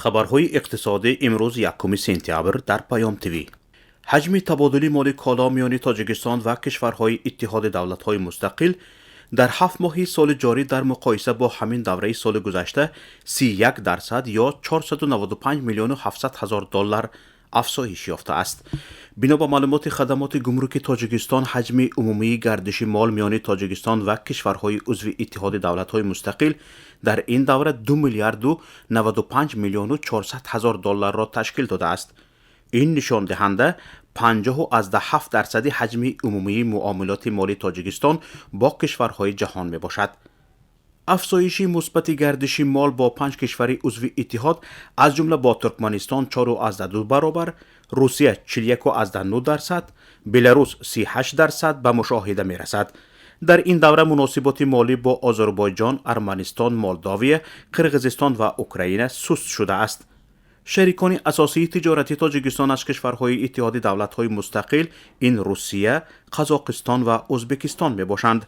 Хабарҳои иқтисодӣ имрӯз, 1 сентябр, дар Паём ТВ. Ҳаҷми табодули моли коло миёни Тоҷикистон ва кишварҳои Иттиҳоди Давлатҳои Мустақил дар 7 моҳи соли ҷорӣ дар муқоиса бо ҳамин давраи соли гузашта 31% ё 495 миллиону 700 ҳазор доллар афзоиш ёфтааст. Бино ба маълумоти хадамоти гумруки Тоҷикистон, ҳаҷми умумии гардиши мол миёни Тоҷикистон ва кишварҳои узви Иттиҳоди Давлатҳои Мустақил дар ин давра 2 миллиарду 95 миллиону 400 ҳазор долларро ташкил додааст. Ин нишондиҳанда 50,7 дарсади ҳаҷми умумии муомилоти моли Тоҷикистон бо кишварҳои ҷаҳон мебошад. Афзоиши мусбати гардиши мол бо панҷ кишвари узви иттиҳод, аз ҷумла бо Туркманистон 4,2 баробар, Русия 41,9%, Беларус 38% ба мушоҳида мерасад. Дар ин давра муносиботи молӣ бо Озарбойҷон, Арманистон, Молдовия, Қирғизистон ва Украина суст шудааст. Шарикони асосии тиҷорати Тоҷикистон аз кишварҳои Иттиҳоди Давлатҳои Мустақил ин Русия, Қазоқистон ва Ӯзбекистон мебошанд.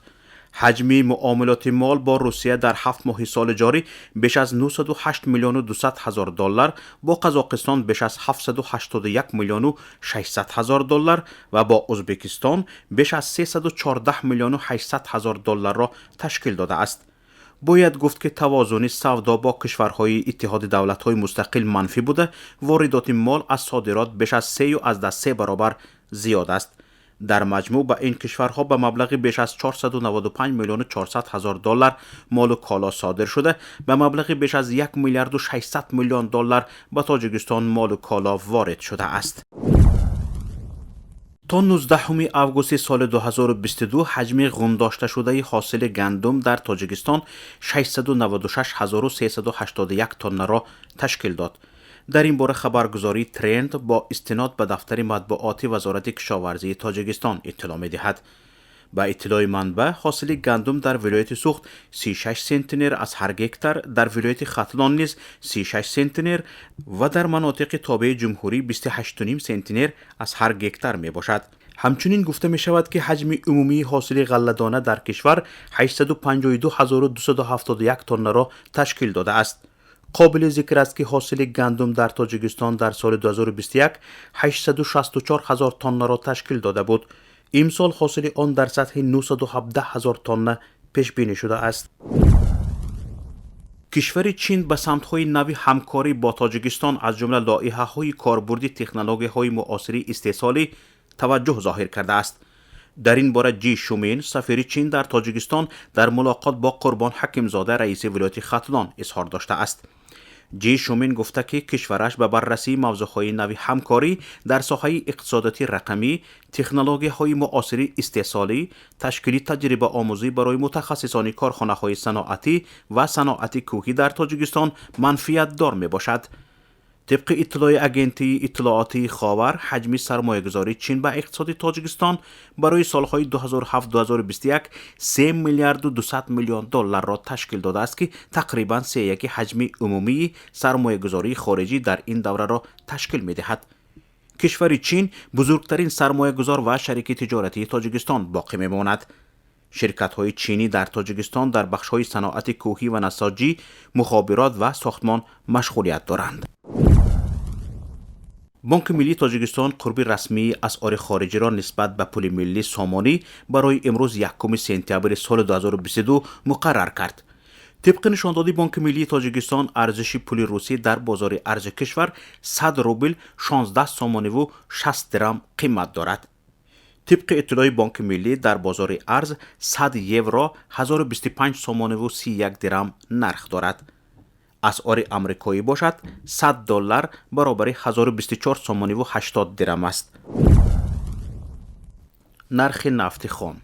Ҳаҷми муомилоти мол бо Русия дар 7 моҳи соли ҷорӣ беш аз 908 миллиону 200 ҳазор доллар, бо Қазоқистон беш аз 781 миллиону 600 ҳазор доллар ва бо Ӯзбекистон беш аз 314 миллиону 800 ҳазор долларро ташкил додааст. Бояд гуфт, ки тавозуни савдо бо кишварҳои Иттиҳоди Давлатҳои Мустақил манфӣ буда, воридоти мол аз содирот беш аз 3,3 баробар зиёд аст. Дар маҷмӯъ ба ин кишварҳо ба маблағи беш аз 495 миллиону 400 ҳазор доллар молу коло содир шуда, ба маблағи беш аз 1 миллиарду 600 миллион доллар ба Тоҷикистон молу коло ворид шудааст. То 19 августи соли 2022 ҳаҷми ғундошташудаи ҳосили гандум дар Тоҷикистон 696 381 тоннаро ташкил дод. Дар ин бора хабаргузории Тренд бо истинод ба дафтари матбуоти Вазорати кишоварзии Тоҷикистон иттилоъ медиҳад. Ба иттилои манбаъ, ҳосили гандум дар вилояти Суғд 36 сентнер аз ҳар гектар, дар вилояти Хатлон низ 36 сентнер ва дар манотиқи тобеи ҷумҳурӣ 28,5 сентнер аз ҳар гектар мебошад. Ҳамчунин гуфта мешавад, ки ҳаҷми умумии ҳосили ғалладона дар кишвар 852 271 тоннаро ташкил додааст. Қобили зикр аст, ки ҳосили гандум дар Тоҷикистон дар соли 2021 864 ҳазор тоннаро ташкил дода буд. Имсол ҳосили он дар сатҳи 917 ҳазор тонна пешбинӣ шудааст. Кишвари Чин ба самтҳои нави ҳамкорӣ бо Тоҷикистон, аз ҷумла лоиҳаҳои корбурди технологияҳои муосири истеҳсолӣ, таваҷҷӯҳ зоҳир кардааст. Дар ин бора Ҷи Шумин, сафири Чин дар Тоҷикистон, дар мулоқот бо Қурбон Ҳакимзода, раиси вилояти Хатлон, изҳор доштааст. Ҷи Шумин гуфта, ки кишвараш ба баррасии мавзӯъҳои нави ҳамкорӣ дар соҳаи иқтисодоти рақамӣ, технологияҳои муосири истеҳсолӣ, ташкили таҷрибаомӯзӣ барои мутахассисони корхонаҳои саноатӣ ва саноати кӯҳӣ дар Тоҷикистон манфиатдор мебошад. Тибқи иттилои агентии иттилоотии Ховар, ҳаҷми сармоягузории Чин ба иқтисоди Тоҷикистон барои солҳои 2007-2021 3 миллиарду 200 миллион долларро ташкил додааст, ки тақрибан сеяки ҳаҷми умумии сармоягузории хориҷӣ дар ин давраро ташкил медиҳад. Кишвари Чин бузургтарин сармоягузор ва шарики тиҷоратии Тоҷикистон боқӣ мемонад. Ширкатҳои чинӣ дар Тоҷикистон дар бахшҳои саноати кӯҳӣ ва насоҷӣ, мухобирот ва сохтмон машғулият доранд. Бонки миллии Тоҷикистон қурби расмии асъори хориҷиро нисбат ба пули миллӣ сомонӣ барои имрӯз, 1 сентябри соли 2022, муқаррар кард. Тибқи нишондоди Бонки миллии Тоҷикистон, арзиши пули русӣ дар бозори арзи кишвар 100 рубл 16 сомониву 60 дирам қимат дорад. Тибқи иттилои Бонки миллӣ, дар бозори арз 100 евро 1025 сомониву 31 дирам нарх дорад. Асъори амрикоӣ бошад, 100 доллар баробари 1024 сомониву 80 дирам аст. Нархи нафти хом.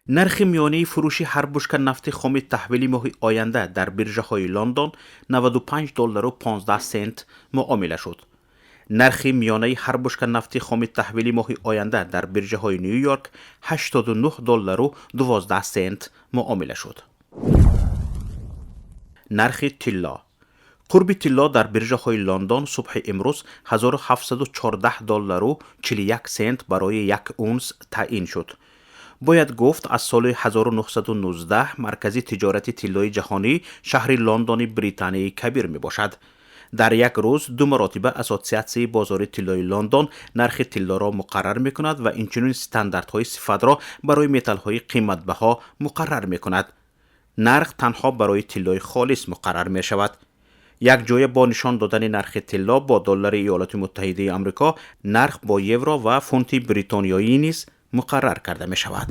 Нархи миёнаи фурӯши ҳар бушка нафти хоми таҳвили моҳи оянда дар биржаҳои Лондон 95 доллару 15 сент муомила шуд. Нархи миёнаи ҳар бушка нафти хоми таҳвили моҳи оянда дар биржаҳои Ню Йорк 89 доллару 12 сент муомила шуд. Нархи тилло. Қурби тилло дар биржаҳои Лондон субҳи имрӯз 1714 доллару 41 сент барои як унс таъин шуд. Бояд гуфт, аз соли 1919 маркази тиҷорати тиллои ҷаҳонӣ шаҳри Лондони Британияи Кабир мебошад. Дар як рӯз ду маротиба Ассотсиатсияи бозори тиллои Лондон нархи тиллоро муқаррар мекунад ва инчунин стандартҳои сифатро барои металлҳои қиматбаҳо муқаррар мекунад. Нарх танҳо барои тиллои холис муқаррар мешавад. Якҷоя бо нишон додани нархи тилло бо доллари Иёлоти Муттаҳидаи Амрико, нарх бо евро ва фунти бритониёӣ низ муқаррар карда мешавад.